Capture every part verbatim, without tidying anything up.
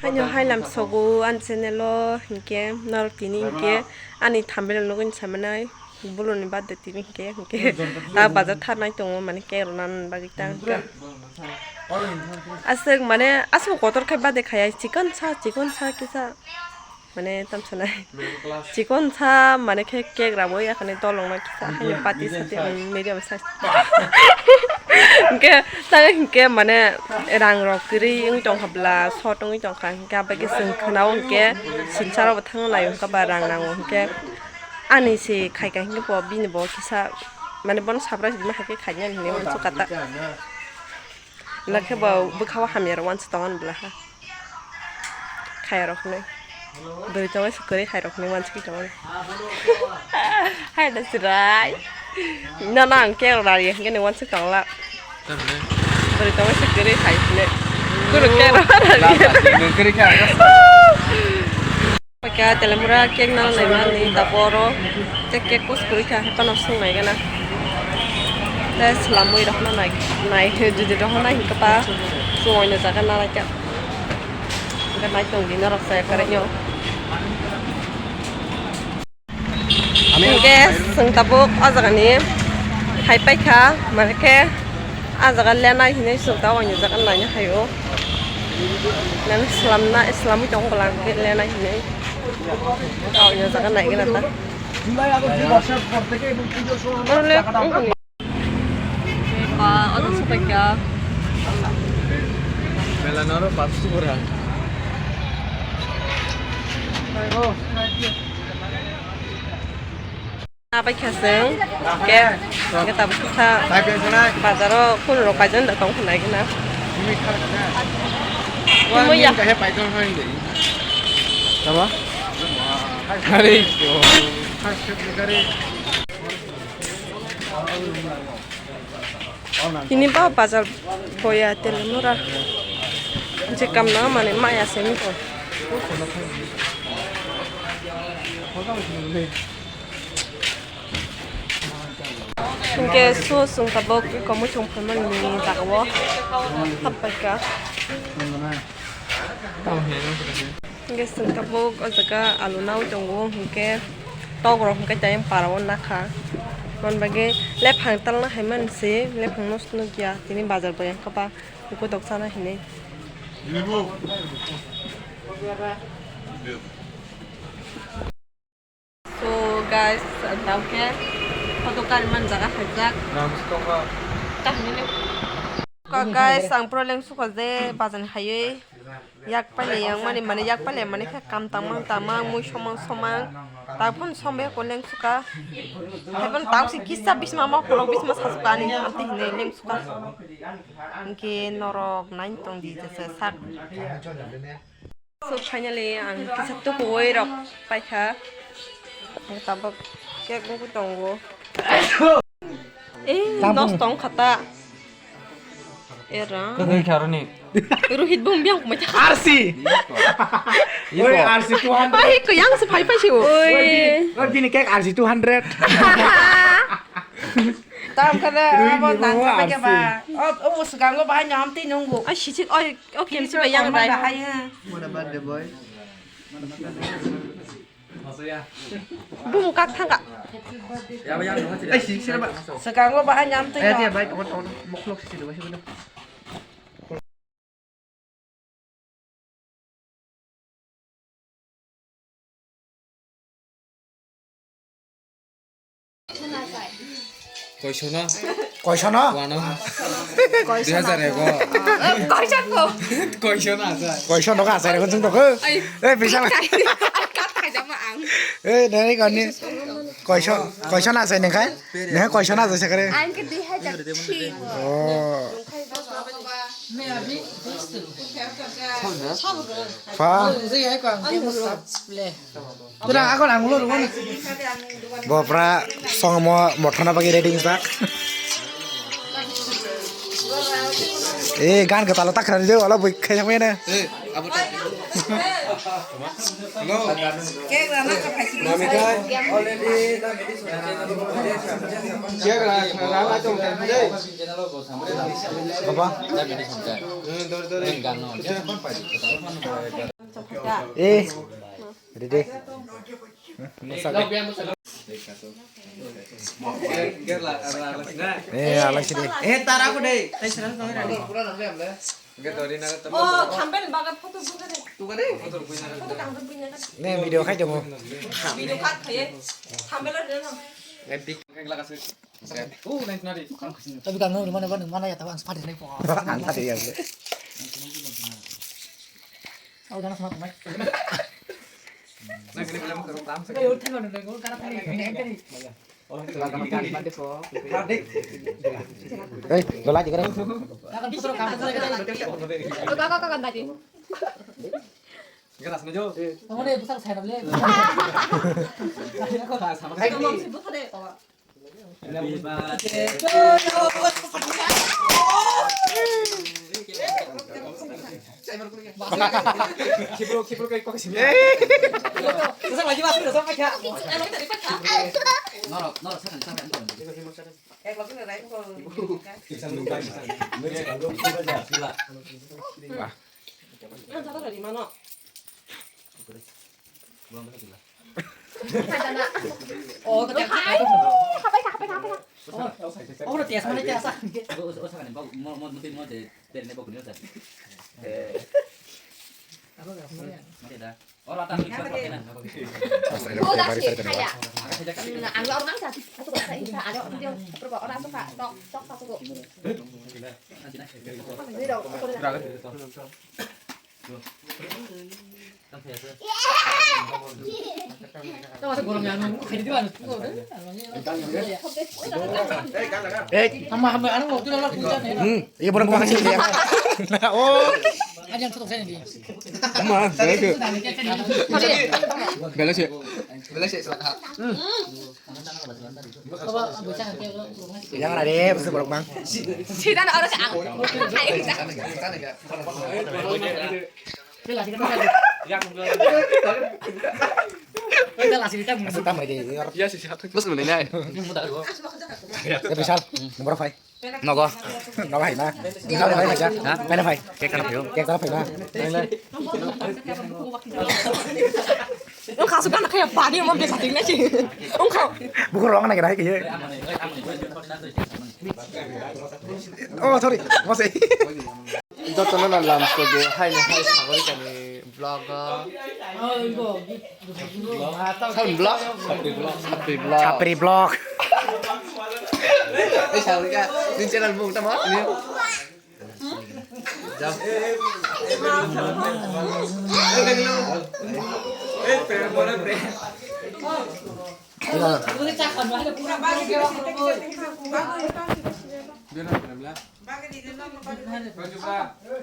Haino hai lam sogo ani channel o hinkhe norok tini hinkhe ani thumbnail nugwi samanai buluni birthday tini hinkhe hinkhe ta bazar tharnai tongo mane cake rwna bagwi ta hinkhe aswk mane aswk kotor khe birthday khaya chikon sa chikon sa kisa mane tamsa nai chikon sa mane khe cake rabo yakhani dolong nai kisa haino party sati medium size. Hinkhe ta hinkhe mane rang rok kwrwi wng tong kha bla short wngwi tong kha hinkhe abai khe chwng khwnao hinkhe silchar o bo thangna nai wngkha ba rang nango hinkhe ani se khai kha hinkhe bo bini bo kisa mane bono surprise rwna hai khe khainani hinwi uansukha ta. Lakhe bo bwkha o hamya rok uansuk tongo ani bwla ha. Khaya rok hinwi. Bwrwi tongwi se kwrwi hai rok hinwi uansugwi tongo. Hai da chwrai. Nono ang cake rari hwnkhe ni uansuk tongla. Tamni? Bwrwi tongwi se kwrwi hai hinwi. Kunu cake rari. Nung kwrwi kha ang. Paikha telemura cake nana naimani tabuk oro tei cake kus kwrwi kha haikhe phano swngnai gana tei swlamwi rokno nai nai jodi rohornai hinkhe ba chwng oino jaga nanaikha hinkhe nai tongdi norok chaya kwrwino. Hinkhe chwng tabuk o jagani hai paikha mane khe. Ah jaga lenai hinwi chwng ta oini jaga naina haio. Nang slamna slamwi tongo bwla hwnkhe lenai hinwi. Ah oini jaga naigwna ta. Oro le wngkha ni. Ba odo supaikha. Mela noro pasu pura. Abai kha chwng, ke, ke tabuk kha bazaro phunurok paijak da tong khwnai gana. Timo ya. Tama? Hari. Tini ba bazar boya telemura. Je kamna mane maya se mi ko. Hinkhe so chwng tabuk eko muichung phalmani jaga o happaikha. Hinkhe chwng tabuk o jaga alu naui tongo hinkhe tok rok hinkhe tei para o nakha. Aboni bagwi lephang talna hai mani se lephang no nukya tini bazar bai ang khe ba. Uko tok sana hinwi. So guys, ang tamo khe photo kari man jaga khaijak. Kahini le. Ka guys, ang pura leng suka je bazan haywi yak paile yang mani mane yak paile mane khe kam tangmang tangmang mui somang somang. Taphun sombe ko leng suka. Haibon tang si kisa bisma ma kolok bisma sasuka ani amti hinwi leng suka. Hinkhe norok nai tong di jesa sak. So finally ang kisa tukuwi rok paikha. Tabuk cake nugwi tongo. Eh, dos tong khata. Era. Kwthwi kharoni. Rohit bung biang kumai ta. Arsi. Oi, arsi two hundred. Pai ko yang se pai pai si. Oi. Oi, bini cake arsi two hundred. Tam kada abo nang kata ke ba. Oh, oh, segang lo bahai nyam ti nunggu. Ai, sicik, oi, oh, kim si ba yang rai. Bahai ha. What about the boy? Bumung kak thangka. Segang lo bahai nyam ti. Eh, dia baik, kawan-kawan, moklok sih, sini, sini. Koisono? Koisono? Wano? Dui hazar ego. Koisono? Koisono asai. Koisono ka asai rego chung toko. Ai, eh, bisa. Kat khai, kat khai jama ang. Eh, nani kani. Koisono, koisono asai nengkai? Nengkai koisono asai sakare? Ang ke dui hazar three. Oh. Fa. Bo pura songmo mothana bagwi ready wngjak. Eh, gan kwtalo ta khwnani de, wala bui khai thangmani. Eh, abo ta. Hello. Mami kai, already. Cake ra, ra, ra, ra, ra. Baba. Eh, ready. Eh, alai sini. Eh, tara ko deh. Oh, thumbnail bagat photo buka deh. Photo kang buka deh. Nih, video khai dong. Video cut khai. Thumbnail ada no. Tapi kan mana mana mana ya tahu ang sepatu nih kok. Angkat ya. Ayo, udah mana nih, gua karena tadi ini tadi. Hei, dola juga deh. Kakak, kakak, kakak, tadi. Kakak, kakak, tadi. Kamu nih, besar saya, boleh. Kamu sibuk deh, Pak. Eh, sama sama anu mau tuh lah. Hmm, iya, borok kok sih ya. Oh. Aja yang tutup saya nih. Sama, bela sih. Bela sih. Bela sih, silakan. Yang ada deh, pasti borok bang. Sida na orang sih. Kita lagi kita. Kita lagi kita. Kita lagi kita. Ya sih, sihat. Terus mana ini? Ya, Vishal, nomor five. Nogo. Nogo hai na. Nogo hai na. Ha? Mana five? Cake kana phaio. Cake kana phaio na. Nung kasu kana kaya pani mo besa ting na si. Nung kau. Buku ruang na kira kaya. Oh, sorry. Masih. Jotono no lam sogo, haino hai sagori kani vlog o. Sound vlog? Sapri vlog. Sapri vlog. Eh, sagori ka, ni channel mung tamo? Ni. Jam.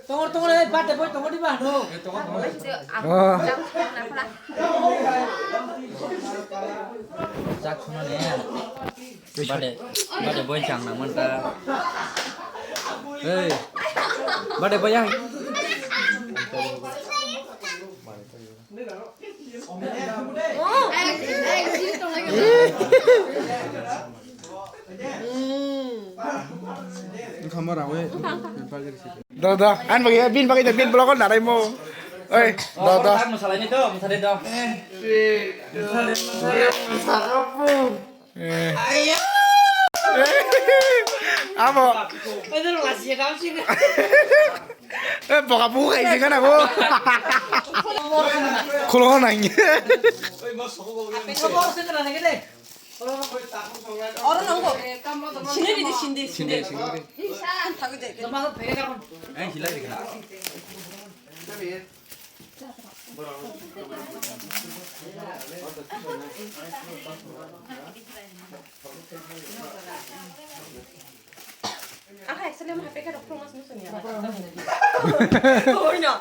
Tongor, tongor, eh, bate boy, tongor di ba, no. Oh. Chak suna ne. Bate, bate boy chang na man ta. Hey. Bate boy yang. Wngkha mo rawi. Da, da, ang bagwi, bini bagwi da, bini vlog o nanai mo. Oi, da, da. Ang mwsalaini to, mwsade do. Eh. Amo. Eh, boka buka isi kana ko. Khulungo nang. Oro nanggo. Sini di sini, sini. Sini, sini. Ang thago de. Eh, sila di kana.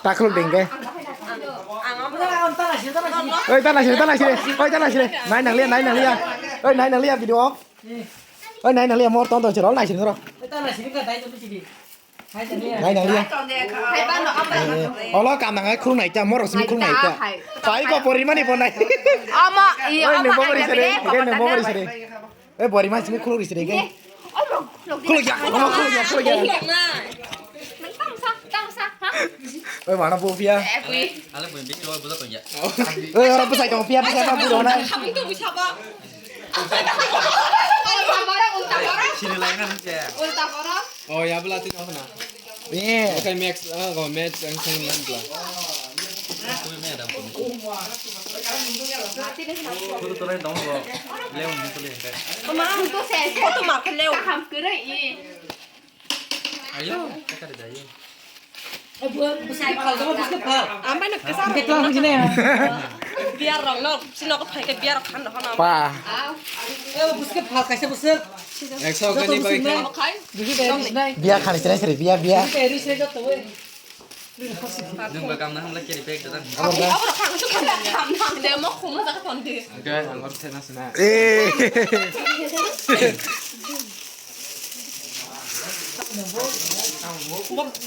Takhuk ding ke. Oi, ta naisire, ta naisire. Oi, ta naisire. Nai nang lia, nai nang lia. Oi, nai nang lia video. Oi, nai nang lia, mor ton ton chiro, nai sini ro. Nai nang lia. Olo kam nang ai khulung nai ta, mor simi khulung nai ta. Pai ko pori mani bo nai. Ama, i, oi, ama, nung bo bori sere, nung bo bori sere. Eh, bori mani simi khulung ri sere ke. Khulung ya, ama khulung ya, khulung ya. Nang tang sa, tang sa, ha? Oi, mana bo pia. Eh, bui. Ale bui, bui, bui, bui, bui, ya. Oi, ora bwsai tong pia, bwsai ma bui rona. Kamu tuh bisa apa? Ulta borok, ulta borok. Sini lain kan, ya. Ulta borok. Oh, ya, bela tin na. Eh. Okay, max, ah, go, max, ang sing lan bela. Bui, me, ada bui. Bui, tu lain dong, go. Leon, ni tu lain, kan. Mama, tu saya, saya tu makan leo. Ham kere i. Ayo, kita ada ayo. Ambai no kesa. Biar rong no, sino ko phai ke biar khan no hana. Pa. Ekso kani bai khai. Biya khani chinai sari, biya, biya. Nung ba kam na hamla kiri bag dadan. Abro khan su khan khan de mo khum sa khan de. Oke, angor thena sina. Eh.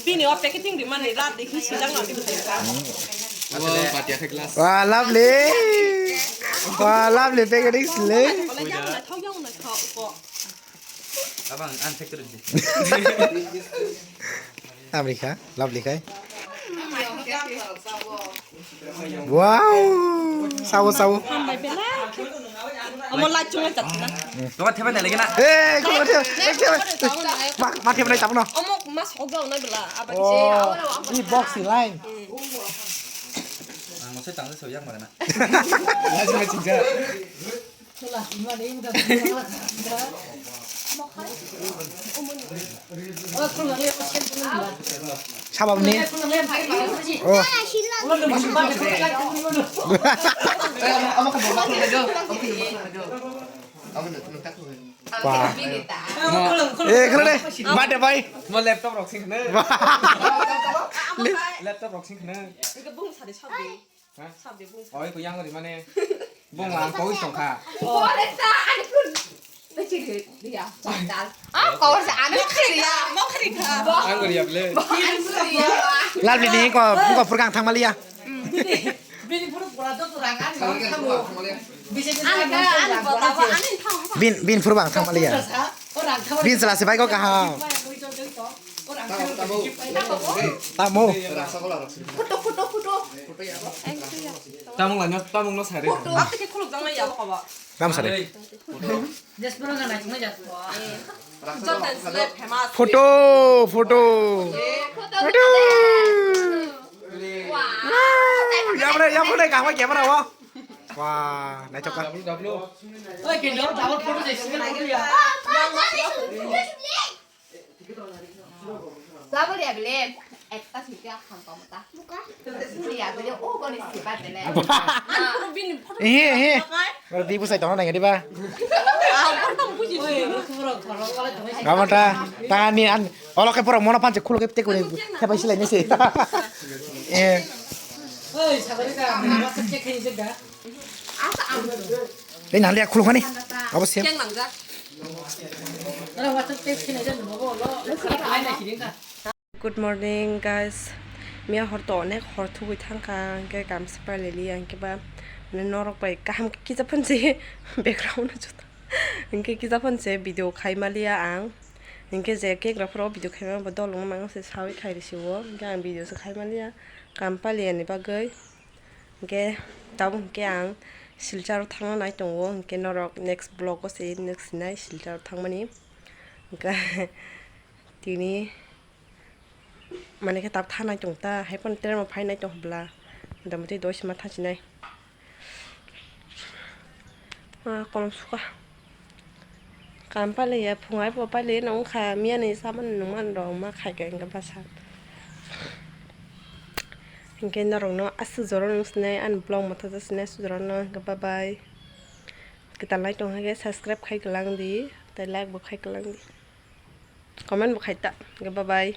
Bini o packaging di mani rat di hi sijak na di. Wow, patia khe glass. Wah, lovely. Wah, lovely packaging sile. Abang, ang factory di. America, lovely kai. Wow! Sawo, sawo. Hambai belai. Omo light chunga jat na. Toma theba nai lagi na. Eh, kau theba, eh, theba. Ma, ma theba nai tabo no. Omo mas hoga nai bela. Abang Oh, sih. Ini box si lain. Ang masih tanggal so yang mana? Lagi macam je. Sabab ni. Oh. Wah. Eh, kena deh. Mate bai. Mo laptop rok sing kena. Laptop rok sing kena. Hah? Oi, ko yang ri mane. Bong lang ko isong kha. Ang ri able. Lal bini ko, ko purgang thang maliya. Bin, bin purgang thang maliya. Bin sela se bai ko kaham. Tamo. Photo, photo, photo. Tamung la no, tamung no sare. Photo. Apa sih khuluk jang ya, apa? Ram sare. Joten sile famous. Photo, photo. Photo. Wah. Ya bole, ya bole, kaham camera wo. Wah, naithok kha. Double, double. Double ya bele. Ekta sih ya, hampa mata. Iya, beli, oh, kau ni sifat beli. Ehe, ehe. Baru di pusai tong nang di ba. Kamu ta, tangan ni an, olok ke pura mono panche khuluk ke tekuni, hebai silai ni se. Eh. Ini nanti aku lupa nih. Apa sih? Good morning, guys. Miya hor to onek hor thugwi thangkha, hwnkhe kamsa pailai liya, hwnkhe ba, mane norok bai kaham kisa phunsi background o juta. Hwnkhe kisa phunsi video khai maliya ang. Hwnkhe je kegra phoro video khai ma bo dol wngma se sawi khai risi o. Hwnkhe ang video se khai maliya, kam pailiya ni bagwi. Hwnkhe tabuk hwnkhe ang Silchar o thangna nai tongo, hwnkhe norok next vlog o se next sinai Silchar o thangmani. Hwnkhe tini Mane khe tabuk thanai tong ta, hai phano train o phainai tong bwla. Motamoti doi sima thachinai. Ah, kolom suka. Kam pailiya, phung ai bo pailiya, nung kha, miya ni saman nung man rok ma khai kha, hwnkhe basa. Hwnkhe norok no aswk jora nung sinai, ani vlog mwthaja sinai, aswk jora no, hwnkhe bye bye. Kwtal nai tong hai khe subscribe khai kwlang di, tei like bo khai kwlang di. Comment bo khai ta, hwnkhe bye bye.